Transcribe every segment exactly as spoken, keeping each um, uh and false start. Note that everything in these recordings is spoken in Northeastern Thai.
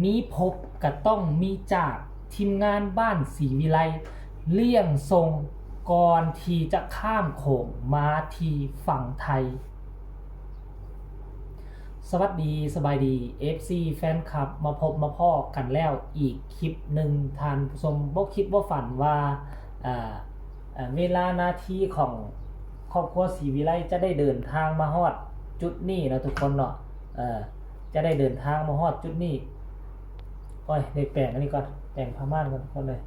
มีพบก็ต้องมีจาก ทีมงานบ้านศรีวิไลเลี้ยงส่งก่อนที่จะข้ามโขงมาที่ฝั่งไทย สวัสดีสบายดี เอฟซี แฟนคลับ มาพบมาพ้อกันแล้วอีกคลิปหนึ่ง ท่านผู้ชมบ่คิดบ่ฝันว่า อ่าอ่าเวลานาทีของครอบครัวศรีวิไลจะได้เดินทางมาฮอดจุดนี้เนาะทุกคนเนาะ เอ่อ จะได้เดินทางมาฮอดจุดนี้ โอ้ย ได้แปรงอันนี้ก่อน แปรงผ้าม่านก่อนทุกคนเลย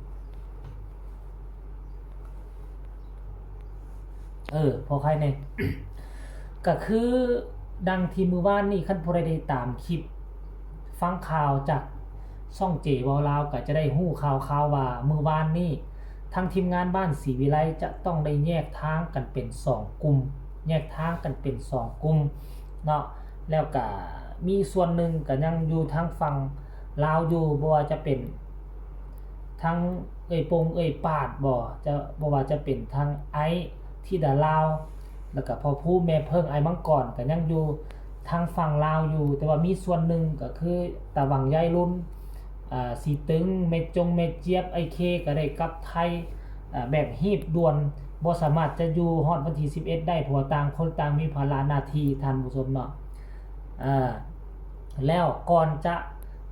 เออ พอใครเนี่ย ก็คือดังที่มื้อวานนี้ คันผู้ใดได้ตามคลิป ฟังข่าวจากช่องเจเว้าลาว ก็จะได้ฮู้ข่าวๆว่ามื้อวานนี้ ทางทีมงานบ้านศรีวิไลจะต้องได้แยกทางกันเป็นสองกลุ่ม แยกทางกันเป็นสองกลุ่มเนาะ แล้วก็มีส่วนหนึ่งก็ยังอยู่ทางฝั่งลาวอยู่ บ่ว่าจะเป็นทางเอื้อยปงเอื้อยปาดบ่ จะ บ่ว่าจะเป็นทางไอ้ธิดาลาว แล้วก็พ่อภูแม่เพิ่ง ไอ้มังกรก็ยังอยู่ทางฝั่งลาวอยู่ แต่ว่ามีส่วนหนึ่งก็คือตาหวังยายลุน อ่า สีตึง แม่จงแม่เจี๊ยบ ไอ้เคก็ได้กลับไทย อ่า แบบฮีบด่วน บ่สามารถจะอยู่ฮอดวันที่สิบเอ็ดได้ เพราะว่าต่างคนต่างมีภาระหน้าที่ ท่านผู้ชมเนาะ อ่า แล้วก่อนจะ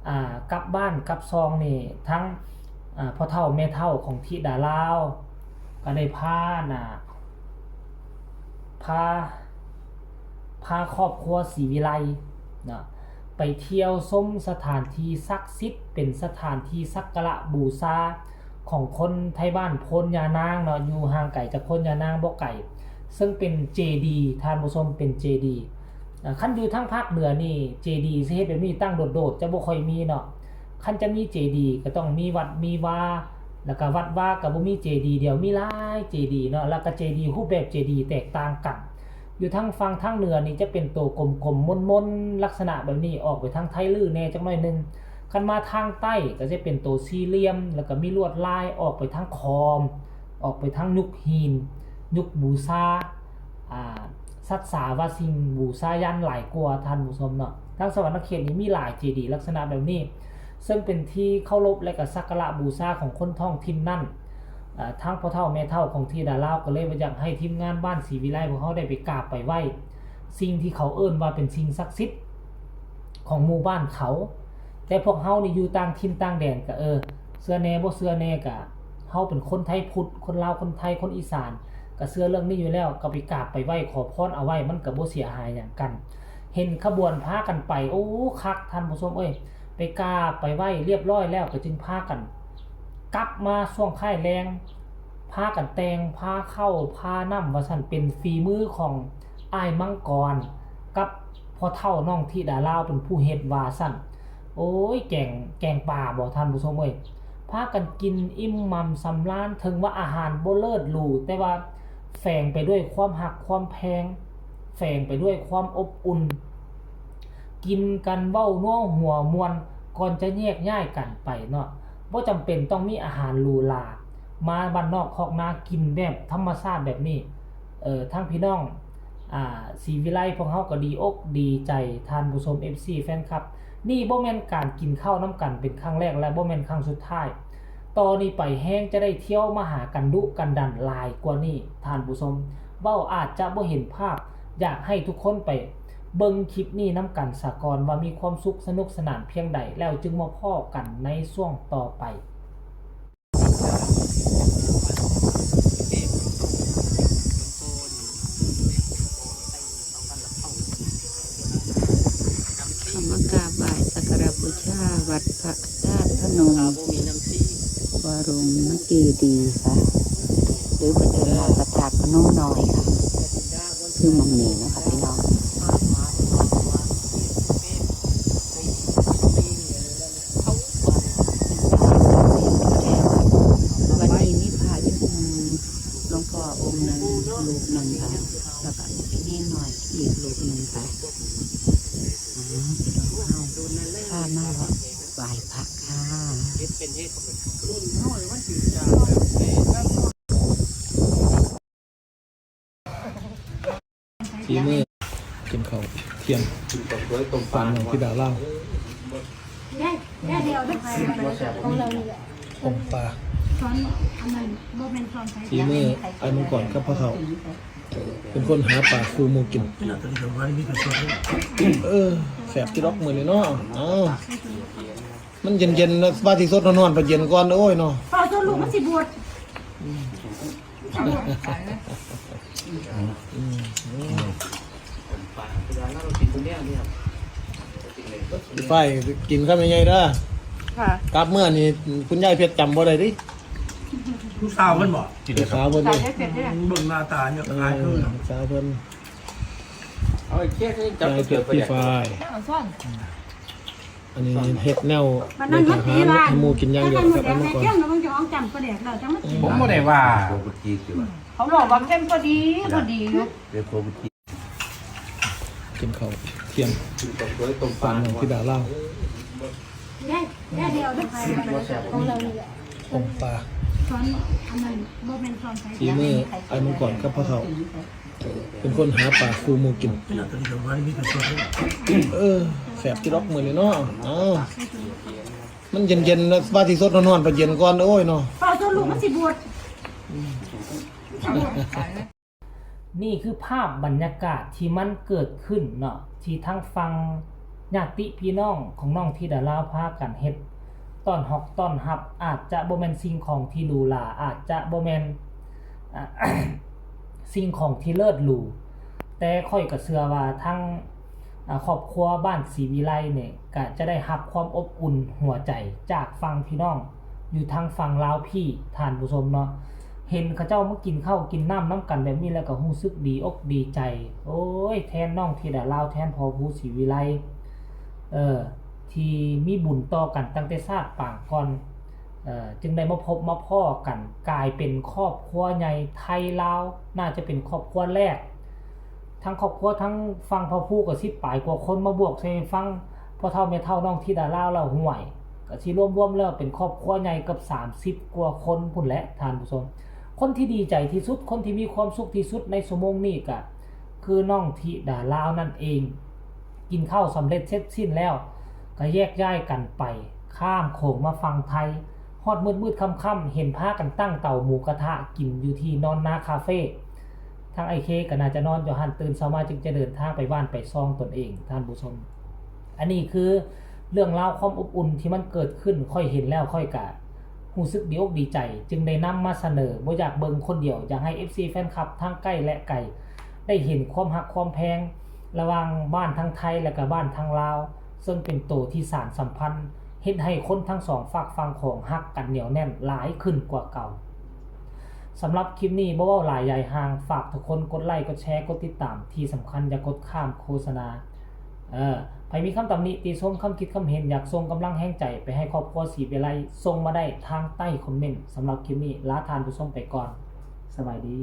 อ่า กลับบ้านกลับซองนี่ ทั้ง อ่า พ่อเฒ่าแม่เฒ่าของธิดาลาว ก็ได้พาน่ะ พา พาครอบครัวศรีวิไลเนาะ ไปเที่ยวชมสถานที่ศักดิ์สิทธิ์ เป็นสถานที่สักการะบูชาของคนไทบ้านโพนยานางเนาะ อยู่ห่างไกลจากโพนยานางบ่ไกล ซึ่งเป็นเจดีย์ ท่านผู้ชม เป็นเจดีย์ อ่า คันอยู่ทางภาคเหนือนี่ เจดีย์สิเฮ็ดแบบนี้ตั้งโดดๆ จะบ่ค่อยมีเนาะ คันจะมีเจดีย์ก็ต้องมีวัดมีวา แล้วก็วัดวาก็บ่มีเจดีย์เดียว มีหลายเจดีย์เนาะ แล้วก็เจดีย์รูปแบบเจดีย์แตกต่างกัน อยู่ทางฝั่งทางเหนือนี่จะเป็นโตกลมๆ มนๆ ลักษณะแบบนี้ ออกไปทางไทยลื้อแหน่จักหน่อยหนึ่ง คันมาทางใต้ก็จะเป็นโตสี่เหลี่ยม แล้วก็มีลวดลาย ออกไปทางขอม ออกไปทางยุคหิน ยุคบูชา อ่า สัตว์สาวาสิ่งบูชายันหลายกว่า ท่านผู้ชมเนาะ ทางสวรรคเขตนี่มีหลายเจดีย์ลักษณะแบบนี้ ซึ่งเป็นที่เคารพและก็สักการะบูชาของคนท้องถิ่นนั่น อ่า ทางพ่อเฒ่าแม่เฒ่าของธิดาลาวก็เลยว่าอยากให้ทีมงานบ้านศรีวิไลพวกเขาได้ไปกราบไปไหว้ สิ่งที่เขาเอิ้นว่าเป็นสิ่งศักดิ์สิทธิ์ของหมู่บ้านเขา แต่พวกเฮานี่อยู่ต่างถิ่นต่างแดนก็ เออ เชื่อแหน่บ่เชื่อแหน่ก็ เฮาเป็นคนไทพุทธ คนลาว คนไทย คนอีสาน ก็เชื่อเรื่องนี้อยู่แล้ว ก็ไปกราบไปไหว้ขอพรเอาไว้ มันก็บ่เสียหายหยังกัน เห็นขบวนพากันไป โอ้ คัก ท่านผู้ชมเอ้ย ไปกราบไปไหว้เรียบร้อยแล้ว ก็จึงพากัน กลับมาช่วงค่ายแลง พากันแต่ง พาข้าว พาน้ำ ว่าซั่น เป็นฝีมือของอ้ายมังกร กับพ่อเฒ่าน้องธิดาลาวเป็นผู้เฮ็ด ว่าซั่น โอ้ย แกง แกงปลาบ่ ท่านผู้ชมเอ้ย พากันกินอิ่มหนำสำราญ ถึงว่าอาหารบ่เลิศหรู แต่ว่าแฝงไปด้วยความฮักความแพง แฝงไปด้วยความอบอุ่น กินกันเว้านัวหัวม่วน ก่อนจะแยกย้ายกันไปเนาะ บ่จำเป็นต้องมีอาหารหรูหรา มาบ้านนอกคอกนากินแบบธรรมชาติแบบนี้ เอ่อ ทางพี่น้อง อ่า ศรีวิไลพวกเฮาก็ดีอกดีใจ ท่านผู้ชม เอฟซี แฟนคลับ นี่บ่แม่นการกินข้าวนำกันเป็นครั้งแรก และบ่แม่นครั้งสุดท้าย ต่อนี้ไปแฮงจะได้เที่ยวมาหากันดุกันดันหลายกว่านี้ ท่านผู้ชม เว้าอาจจะบ่เห็นภาพ อยากให้ทุกคนไปเบิ่งคลิปนี้นำกันซะก่อน ว่ามีความสุขสนุกสนานเพียงใด แล้วจึงมาพ้อกันในช่วงต่อไป คำว่ากราบไหว้สักการะบูชาวัดพระธาตุพนม วรุณเจดีย์ค่ะ หรือเพิ่นเอิ้นว่าพระธาตุพนมน้อยค่ะ คือหม่องนี้เนาะค่ะพี่น้อง วันนี้มีพระอยู่องค์หนึ่ง หลวงพ่อองค์หนึ่ง รูปหนึ่งค่ะ แล้วก็มีเณรน้อยอีกรูปหนึ่งค่ะ อ๋อ พี่น้องเฮาพามาไหว้พระค่ะ ฝีมือกินข้าวเที่ยง กินข้าวสวยต้มปลา บ้านน้องธิดาลาว ยาย เดียวด้วยของเรานี่แหละ ต้มปลา ช้อนอันนั้นบ่เป็นช้อนใช้ ฝีมือไอ้มังกรกับพ่อเฒ่า เป็นคนหาปลาสู่หมู่กิน เออแซ่บที่ดอกมื้อนี้เนาะ เอ้า มันเย็นๆนะ ว่าสิสดนอนๆ ไปเย็นก่อน โอ้ยเนาะ พอส่วนลูกมันสิบวช ไปกินข้าวใหญ่ๆเด้อ ค่ะ กลับเมื่อนี่คุณยายเพชรจำบ่ได้ดิ ลูกสาวมันบอก เด็กสาวเพิ่น สา นี่ วเพชรเนี่ย เบิ่งหน้าตาเนี่ยคล้ายคือ สาวเพิ่น เอาไอ้เค้กนี่จับ ยาย ไป เพ เกิ ช ด ร ไป พี่ เนี่ย ฟ้าย เอาช้อน อันนี้เฮ็ดแนว มัน ใน นั่ง ท มาตี หาร ว่า ให้หมู่กินอย่างเดียว ถ้า กับ มัน ไอ้มังกร แดงแล้วมันจะเอาจำปลาแดกเราจะมากิน ผมไม่ได้ว่า ปกติคือว่า เขาบอกว่าเข้มพอดีพอดีอยู่ เดี๋ยวปกติ กินข้าวเที่ยง กินกับตัวต้มป ฟั ลาง น้องธิดาลาว แค่เดียวด้วยของเรานี่แหละ ต้มปลา ช้อนอันนั้นบ่เป็นช้อนใช้ ฝีมือไอ้มังกรกับพ่อเฒ่า เป็นคนหาปลาสู่หมู่กิน นี่แหละตัวนี้ผมว่ามีแต่ตัว เออแซ่บที่ดอกมื้อนี้เนาะ เอ้า มันเย็นๆนะ ว่าสิสดนอนๆ ไปเย็นก่อน โอ้ยเนาะ พอส่วนลูกมันสิบวช นี่คือภาพบรรยากาศที่มันเกิดขึ้นเนาะ ที่ทางฝั่งญาติพี่น้องของน้องธิดาลาวพากันเฮ็ดต้อนฮอกต้อนฮับ อาจจะบ่แม่นสิ่งของที่หรูหรา อาจจะบ่แม่น อ่ะ สิ่งของที่เลิศหรู แต่ข้อยก็เชื่อว่าทั้ง อ่าครอบครัวบ้านศรีวิไลเนี่ยก็จะได้รับความอบอุ่นหัวใจจากฝั่งพี่น้องอยู่ทางฝั่งลาวพี่ท่านผู้ชมเนาะ เห็นเขาเจ้ามากินข้าวกินน้ำน้ำกันแบบนี้แล้วก็รู้สึกดีอกดีใจ โอ้ย แทนน้องธิดาลาว แทนพ่อภูศรีวิไล เออ ที่มีบุญต่อกันตั้งแต่ชาติปางก่อน เอ่อ จึงได้มาพบมาพ้อกัน กลายเป็นครอบครัวใหญ่ไทยลาว น่าจะเป็นครอบครัวแรก ทั้งครอบครัวทั้งฝั่งพ่อภูก็สิบปลายกว่าคน มาบวกใส่ฝั่งพ่อเฒ่าแม่เฒ่าน้องธิดาลาวแล้ว ห่วย ก็สิรวมๆแล้วเป็นครอบครัวใหญ่เกือบสามสิบกว่าคนพุ้นแหละท่านผู้ชม คนที่ดีใจที่สุด คนที่มีความสุขที่สุดในชั่วโมงนี้ก็คือน้องธิดาลาวนั่นเอง กินข้าวสำเร็จเสร็จสิ้นแล้ว ก็แยกย้ายกันไปข้ามโขงมาฝั่งไทย ฮอดมืดๆค่ำๆเห็นพากันตั้งเตาหมูกระทะกินอยู่ที่นอนนาคาเฟ่ ทางไอ้เคก็น่าจะนอนอยู่หั่น ตื่นเช้ามาจึงจะเดินทางไปบ้านไปซองตนเองท่านผู้ชม อันนี้คือเรื่องราวความอบอุ่นที่มันเกิดขึ้น ข้อยเห็นแล้วข้อยก็รู้สึกดีอกดีใจ จึงได้นำมาเสนอ บ่อยากเบิ่งคนเดียว อยากให้ เอฟซี แฟนคลับทั้งใกล้และไกลได้เห็นความฮักความแพง ระหว่างบ้านทางไทยและก็บ้านทางลาว ซึ่งเป็นโตที่สานสัมพันธ์ เฮ็ดให้คนทั้งสองฝากฝั่งของฮักกันเหนียวแน่นหลายขึ้นกว่าเก่า สำหรับคลิปนี้บ่เว้าหลายยายห่าง ฝากทุกคนกดไลค์กดแชร์กดติดตาม ที่สำคัญอย่ากดข้ามโฆษณา เออ ใผมีคำตำหนิติชม คำคิดคำเห็น อยากส่งกำลังแฮงใจไปให้ครอบครัวศรีวิไล ส่งมาได้ทางใต้คอมเมนต์ สำหรับคลิปนี้ลาท่านผู้ชมไปก่อน สบายดี